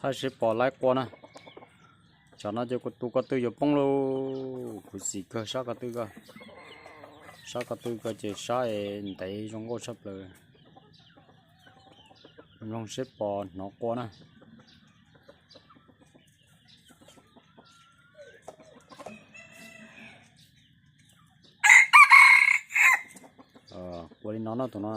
Thaij seb pom laib qua na. Tsam no ces kuv tus ko tw yuav poob lauj. Khuv xim kawg, sab ko tw ko, sab ko tw ko ces sab es ntev zoo nkauj tshaj plaws. Mloog seb pom hnov qua na. Qua li no no tus no.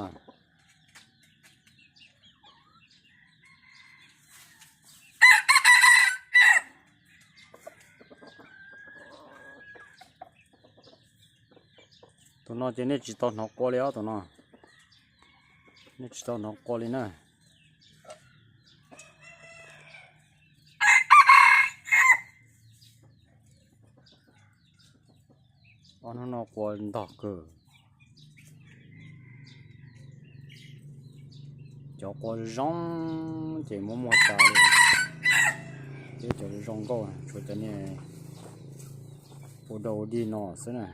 Tus no ces nej tsis tau hnov qua li os tus no. Nej tsis tau hnov qua li na. Ob hnub no qua ntog kawg. Cov qua zoo ces muab muag tas li. Peb cov zoo nkauj tshuav cov niag ua dau dig no xwb na.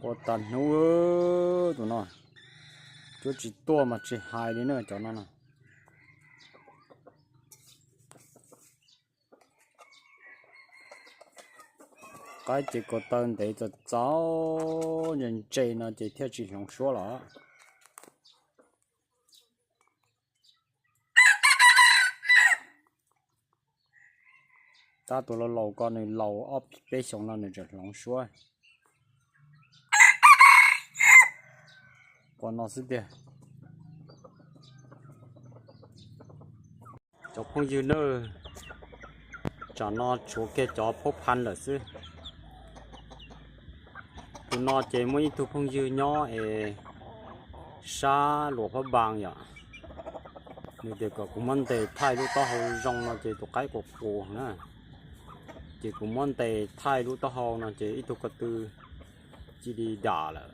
Qua tag hnub tus no. Cuab tsis tuaj mas tsis hais li na cov no na. Qaib ces ko taw ntev txaus txaus ntse ntse no ces thiaj tsis hloov suab los. Tab tus laus laus ko nws laus ob peb xyoos no nws tseem hloov suab. Qua no xwb tiag. Cov phooj ywg na, tsam no tshuav kiag cov phob phan lawm xwb. Tus no ces muaj ib tug phooj ywg nyob es sab Luam Phab Npas yom, nws tias kom kuv muab ntes thaij lub taub hau zoo no ces tus qaib qus qus na, ces kuv muab ntes thaij lub taub hau no ces ib tug ko tw cia li dam lawm.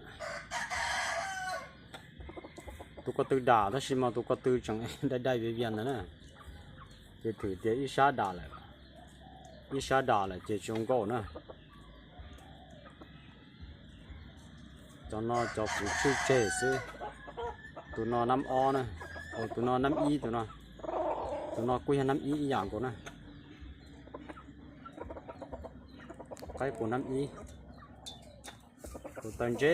Tus ko tw dam tab sis mas tus ko tw tseem dai dai vias vias ntawd na, ces thwm tias ib sab dam lawm, ib sab dam lawm ces tsis zoo nkauj na. Cov no cov kuv tshwj tseg xwb. Tus no nab ob na, tus no nab ib, tus no, tus no kuj yog nab ib ib yam nkaus na. Qaib qus nab ib, tus taw ntse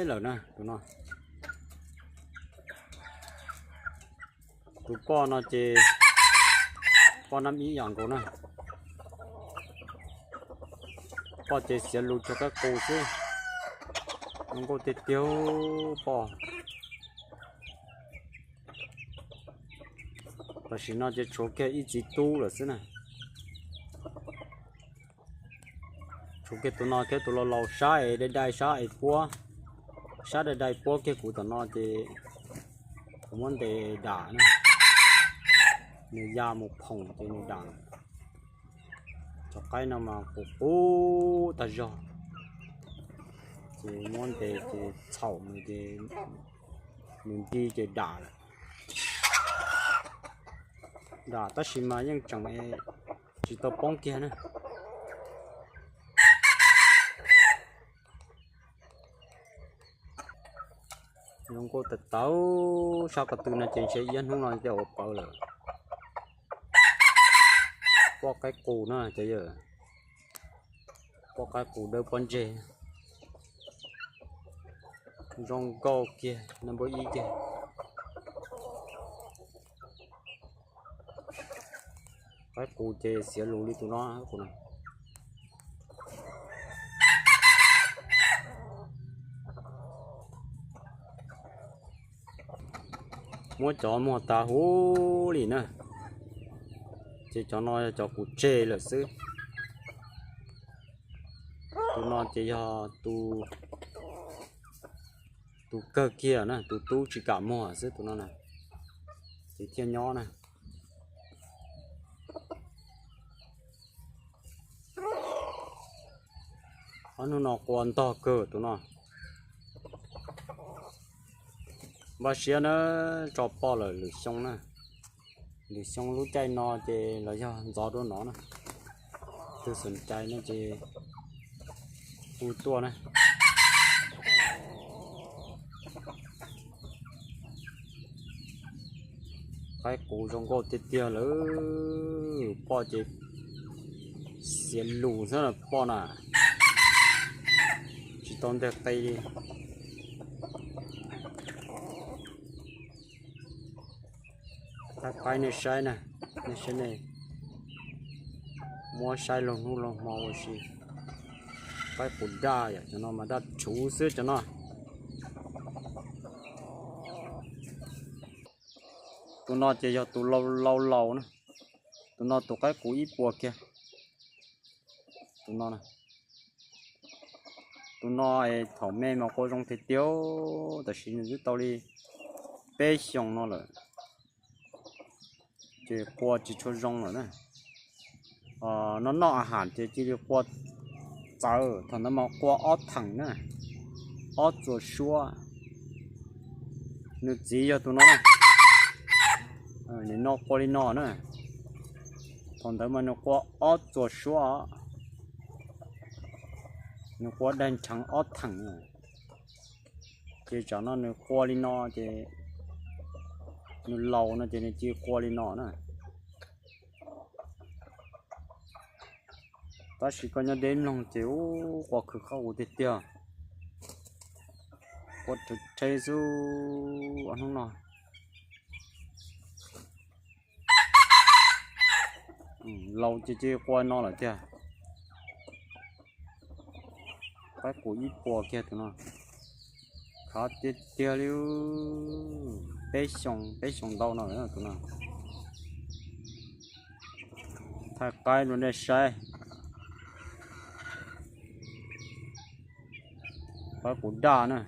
lawm na tus no. Tus poj no ces poj nab ib yam nkaus na. Poj ces xiav lus tsuas qaib qus xwb, zoo nkauj tiag tiag poj. Tam sim no ces tshuav kiag ib txiv tub lawm xwb na. Tshuav kiag tus no thiab tus laus laus sab es dai dai sab es puab, sab dai dai puab kiag kuv tom no ces kuv muab ntes dam na, nws ya mus phoom ces nws dam. Cov qaib no mas qus qus tag zog, ces muab ntes ces txhaum nws ces nws nti ces dam lawm. Dam tab sis mas yeej tseem tsis tau poob kiag na. Zoo nkauj tawv tawv, sab ko tw no ces ntshe ib hnub no ces ua pawv lawm. Poj qaib qus na cov yawg, poj qaib qus dawb pob ntseg, zoo nkauj kiag no npawb ib kiag. Qaib qus ces xiav lus li tus no. Muab cov muag tas huv li na, ces cov no yog cov kuv tseg lawm xwb. Tus no ces yog tus kawg kiag na, tus tub tsis kam muag xwb tus no na, ces thiaj nyob na. Ob hnub no qua ntog kawg tus no. Npaj siab na, tso poj lawm lwm xyoo na. Lwm xyoo lub caij no ces los yog ntxov dua no na. Tus xom cai no ces hu tuaj na. Qaib qus zoo nkauj tiag tiag lawm. Poj ces xiav lus xwb poj na, tsis tau nteg qe li. Qaib qaib nej saib na, nej saib nej muab saib laug hnub laug hmo ua si. Qaib qus daj yom, cov no mas daj rhuv xwb cov no. Tus no ces yog tus laus laus na. Tus no tus qaib qus ib puas kiag. Tus no, tus no thaum me mas qua zoo tiag tiag, tab sis nws twb tau li peb xyoos no lawm, ces qua tsis tshua zoo lawm na. Noj noj a has ces cia li qua txawv, thaum ntawd mas qua ob theem na, ob txuas suab. Nws txiv yog tus no na, nim no qua li no na. Thaum ntawd mas nws qua ob txuas suab, nws qua daig nrheev ob theem. Ces tsam no nws qua li no ces nws laus no ces nws cia li qua li no na. Tab sis koj nyob deb mloog ces ub qua khwv qab qus tiag tiag. Qua rhe xwb hnub no. Laus ces cia li qua no lawm tiag. Qaib qus ib puas kiag tus no. Khav tiag tiag li, peb xyoos, peb xyoos ntau no lawm tus no. Thaij qaib rau nej saib. Qaib qus daj na.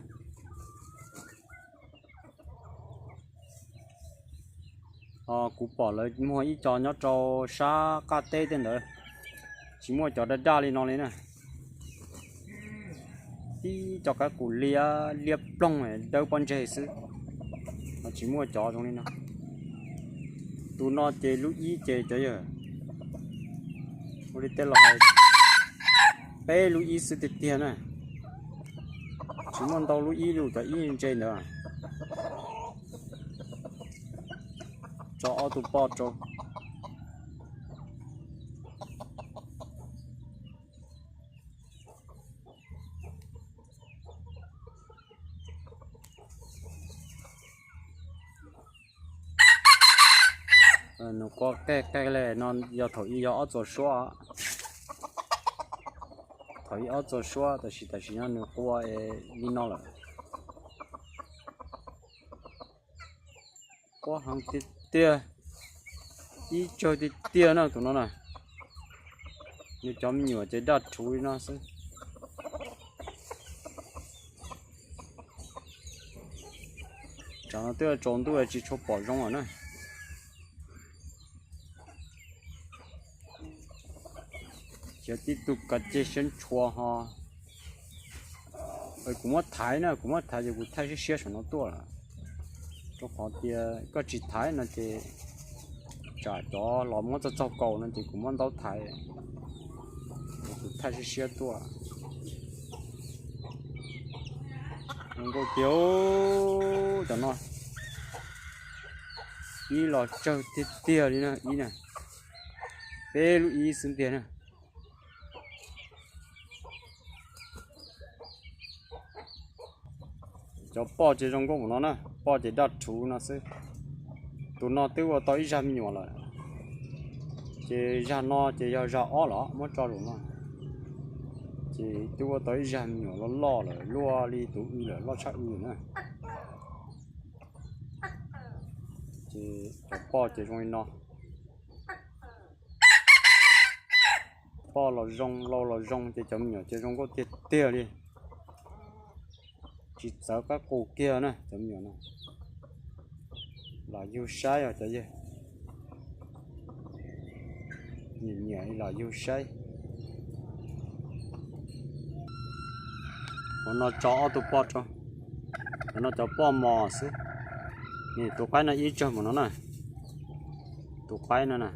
Kuv pom lawv muag ib co nyob rau sab qab teb tej ntawd, tsis muaj cov daj daj li no li na. Ib co qaib qus liab liab ploog dawb pob ntseg xwb, tsis muaj cov zoo li no. Tus no ces lub ib ces cov yawg, ua li tej los hais, peb lub ib xwb tiag tiag na, tsis muaj ntau lub ib li cov ib ntse ntawd. Tso ob tug poj rau. Nws qua qej qej li no yog thaum ub yog ob txuas suab, thaum ub ob txuas suab, tab sis tam sim no nws qua li no lawm. Qua heev tiag tiag, ib tsawg tiag tiag na tus no na. Nws cov me nyuam ces daj rhuv li no xwb. Tsam no twb tsaus ntuj tsis tshua pom zoo lawm na. Ces tib tug kav ceg siab ntshua ho. Kuv muab thaiv na, kuv muab thaiv ces kuv thaij siab siab saum no tuaj lawm. Rau qhov tias koj tsis thaiv no ces tsam cov los muab txog txog kaus no ces kuv muab ntaub thaiv, kuv thaij siab siab tuaj. Zoo nkauj tiag cov no. Ib los tsawg tiag tiag li na, ib na, peb lub ib xwb tiag na. Cov poj ces zoo nkauj npaum no na, poj ces daj rhuv no xwb. Tus no twb ua tau ib zag me nyuam lawm, ces zag no ces yog zag ob los muab tso zaum no. Ces twb ua tau ib zag me nyuam loj loj lawm, luaj li tus w lawm, loj tshaj w na. Ces cov poj ces zoo li no. Poj los zoo, lau los zoo, ces cov me nyuam ces zoo nkauj tiag tiag li. Tsis txawv qab qus kiag na cov me nyuam no. Los yug saib os cov yawg. Nyiam nyiam los yug saib. Ua no tso ob tug poj rau. Cov no cov poj mos xwb. Tus qaib no ib tsawg mus no na. Tus qaib no na.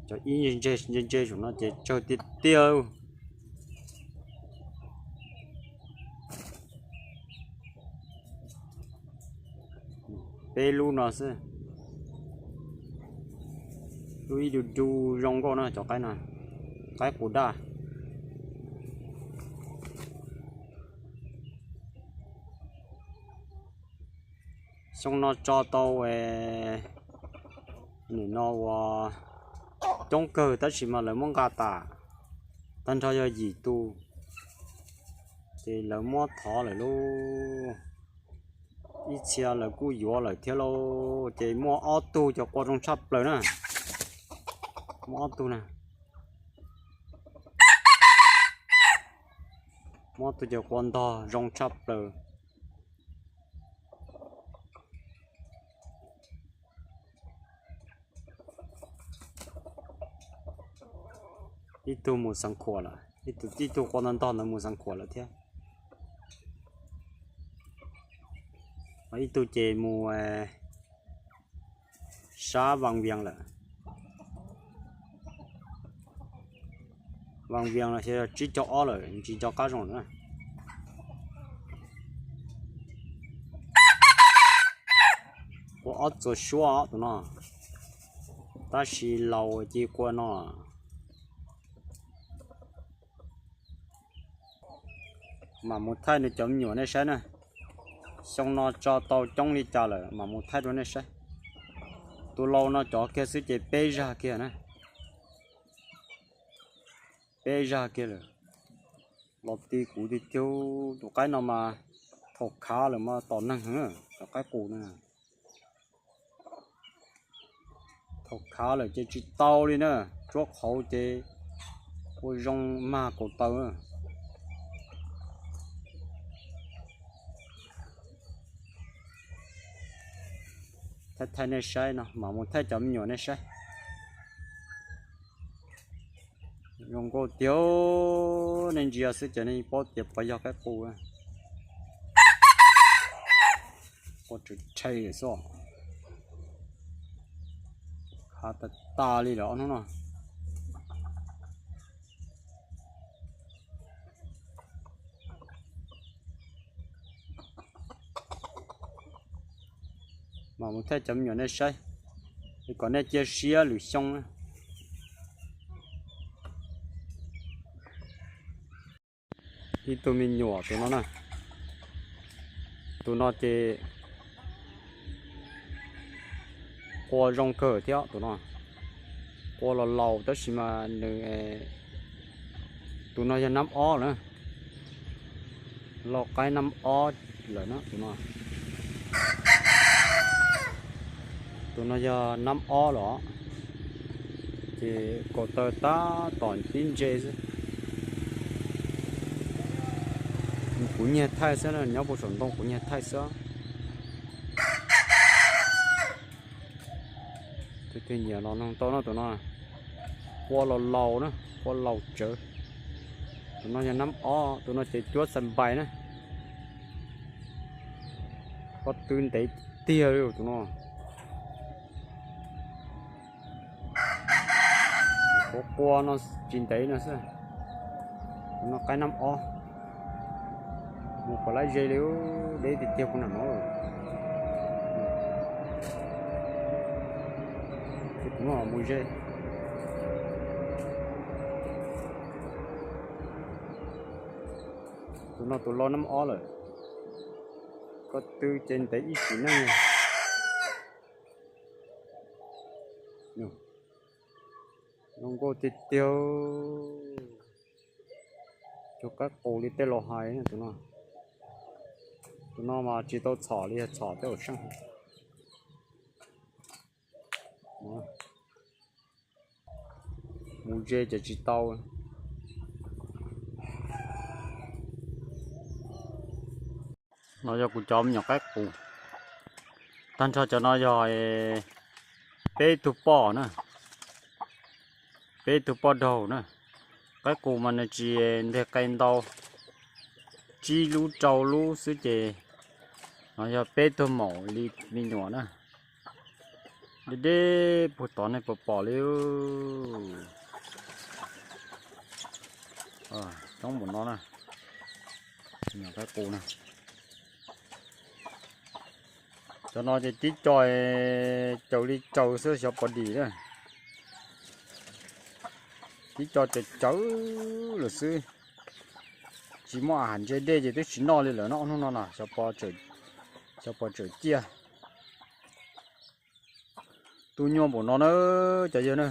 Cov ib ntse ntse ntse saum no ces tsawg tiag tiag. Peb lub no xwb. Lub ib du du zoo nkauj na cov qaib no, qaib qus daj. Xyoo no tso tau, nim no ua coob kawg tab sis mas lawv muab nqa tas, tag nrho yog yim tus, ces lawv muab thov lawm lauj. Ib txhia lawv kuj yuav lawm thiab lauj, ces muaj ob tug cov qua zoo tshaj plaws na. Muaj ob tug na, muaj ob tug cov qua ntog zoo tshaj plaws. Ib tug mus Xeev Khuam lawm, ib tug qua ntog ntog ntawd mus Xeev Khuam lawm thiab. Ib tug ces mus sab Vaj Vias lawm. Vaj Vias no xyov yog tsib caug ob lawm, tsis nco qab zoo lawm. Qua ob txuas suab tus no, tab sis laus ces qua no. Mam mus thaij nws cov me nyuam nej saib na. Xyoo no tso tau coob li cas lawm mam mus thaij rau nej saib. Tus laus no cov kiag xwb ces peb zag kiag na. Peb zag kiag lawm. Los ti kuv tiag tiag, tus qaib no mas thaum khav lawm mas tom neeg heev, cov qaib qus no. Thaum khav lawm ces tsis tau li na, tsuab qhauv ces ua zoo mag kaus taw. Thaij thaij nej saib no, mam mus thaij cov me nyuam nej saib. Zoo nkauj tiag, nej ntsia xwb ces nej paub tias puas yog qaib qus. Qua tsw rhe xwb. Khav tas tas li lawm ob hnub no. Mam mus thaij cov me nyuam nej saib, es kom nej cia siab lwm xyoo na. Ib tug me nyuam tus no na, tus no ces qua zoo kawg thiab tus no. Qua los laus tab sis mas nws, tus no yog nab ob lawm, lau qaib nab ob lawm na tus no. Tus no yog nab ob los, ces kaus taw tab tom tib ntse xwb. Kuv nyiag thaij xwb, nyob puag saum ntoo kuv nyiag thaij xwb. Tus twg nyiam los noog tau no, tus no qua los laus na, qua laus tsawv. Tus no yog nab ob, tus no ces cuab xas npais na. Pob tw ntev tiag li tus no. Kuv qua no tsis ntev no xwb. Tus no qaib nab ob. Mus kom lab ze li, deb tiag tiag puag nram no. Tus no mus ze. Tus no tus lau nab ob lawm. Ko tw ces ntev ib sim neej. Zoo nkauj tiag tiag. Cov qaib qus li tej laus hais tus no. Tus no mas tsis tau txhom li, yog txhom tej ua seej. Mus ze ces tsis tau. No yog kuv cov me nyuam qaib qus. Tag nrho cov no yog peb tug poj na, peb tug poj daug na. Qaib qus mas nws tsis nteg qe ntau, tsib lub rau lub xwb ces no yog peb tug maum li me nyuam na. Deb deb puag tod nej puas pom li. Coob npaum no na. Nyuam qaib qus na. Cov no ces tib co caws li caws xwb xyov pos dim na. Tib co caws caws lawm xwb. Tsis muaj a has ntse dej ces twb tsis noj li lawm no hnub no na. Xyov pos tsawm ciaj. Tu nyuaj npaum no na cov yawg na.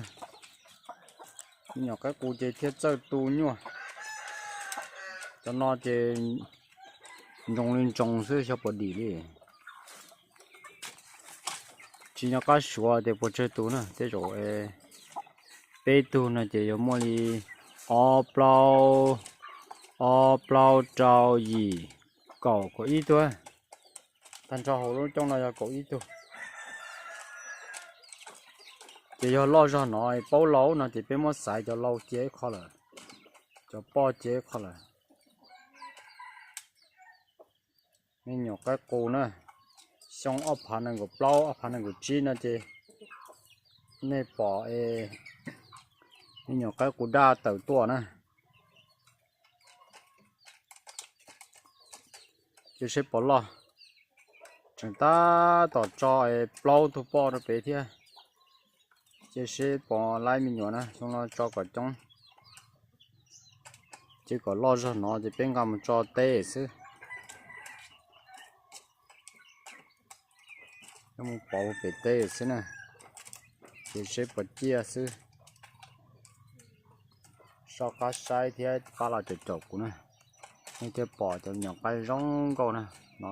Me nyuam qaib qus ces thiaj txawj tu nyuaj. Cov no ces ntsoos li ntsoos xwb xyov pos dim li. Tsis nco qab suav tias puas tsawg tus na, tej zaum peb tug no ces yuav muaj li ob plaub, ob plaub rau yim, kaum, kaum ib tug. Tag nrho hauv lub cooj no yog kaum ib tug. Ces yog loj zog no paub laus no ces peb muab xaiv cov laus cia ib qho lawm, cov poj cia ib qho lawm. Me nyuam qaib qus na, xyoo ob phav nees nkaum plaub ob phav nees nkaum tsib no ces nej pom me nyuam qaib qus daj tawm tuaj na. Cia seb pov loj, tseem tab tom tso plaub tug poj rau pem thiab. Cia seb pov laib me nyuam na, xyoo no tso kom coob. Ces kom loj zog no ces peb nqa mus tso teb xwb. Mus pov pem teb xwb na, ces seb pov ciaj xwb. Soj qab saib thiab pab los caum caum kuv na, nej thiaj pom cov me nyuam qaib zoo nkauj na no.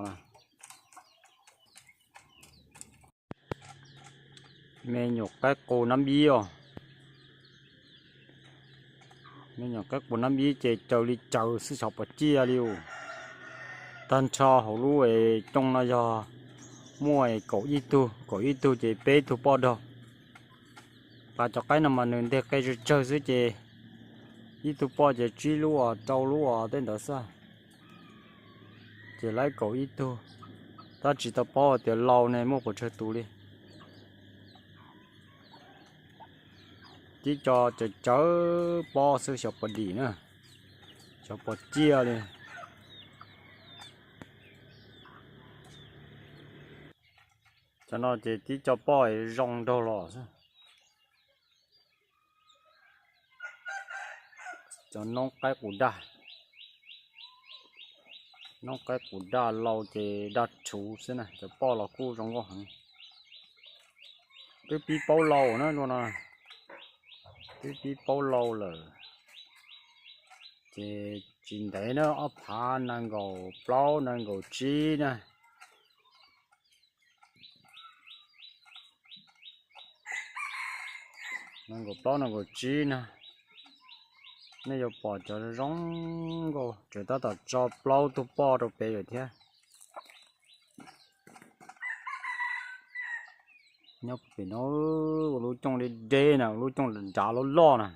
Me nyuam qaib qus nab npib os. Me nyuam qaib qus nab npib ces caws li caws xwb xyov pos ciaj li os. Tag nrho hauv lub cooj no yog muaj kaum ib tug, kaum ib tug ces peb tug poj daug. Pas cov qaib no mas nws nteg qe tsawg tsawg xwb ces ib tug poj ces tsib lub os rau lub os tej ntawd xwb. Ces laib kaum ib tug, tab tsis tau paub tias laus ne muaj puas tsawg tus li. Tib co caws caws pob xwb xyov pos dim na, xyov pos ciaj li. Cov no ces tib co poj zoo nraug los xwb. Cov noob qaib qus daj, noob qaib qus daj laus ces daj rhuv xwb na, cov poj los kuj zoo nkauj heev. Twb pib paub laus na, twb pib paub laus lawm. Ces tsis ntev na, ob phav nees nkaum plaub nees nkaum tsib na. Nees nkaum plaub nees nkaum tsib na, nej yuav pom cov zoo nkauj tseem tab tom tso plaub tug poj rau pem lawm thiab. Nyob pem no ua lub cooj deb deb na, ua lub cooj nrad loj loj na,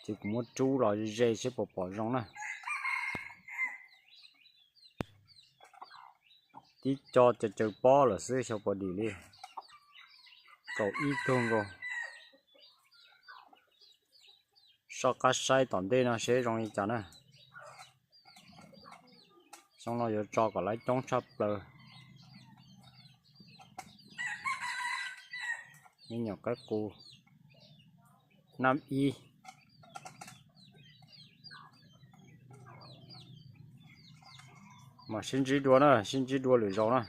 ces kuv muab rub los ze seb puas pom zoo na. Tib co caws caws pob lawm xwb xyov pos dim li. Kaum ib tug nkaus. Soj qab saib tom ntej no seb zoo li cas na. Xyoo no yuav tso kom laib coob tshaj plaws. Me nyuam qaib qus nab ib. Mas sib ntsib dua na, sib ntsib dua lwm zaus na.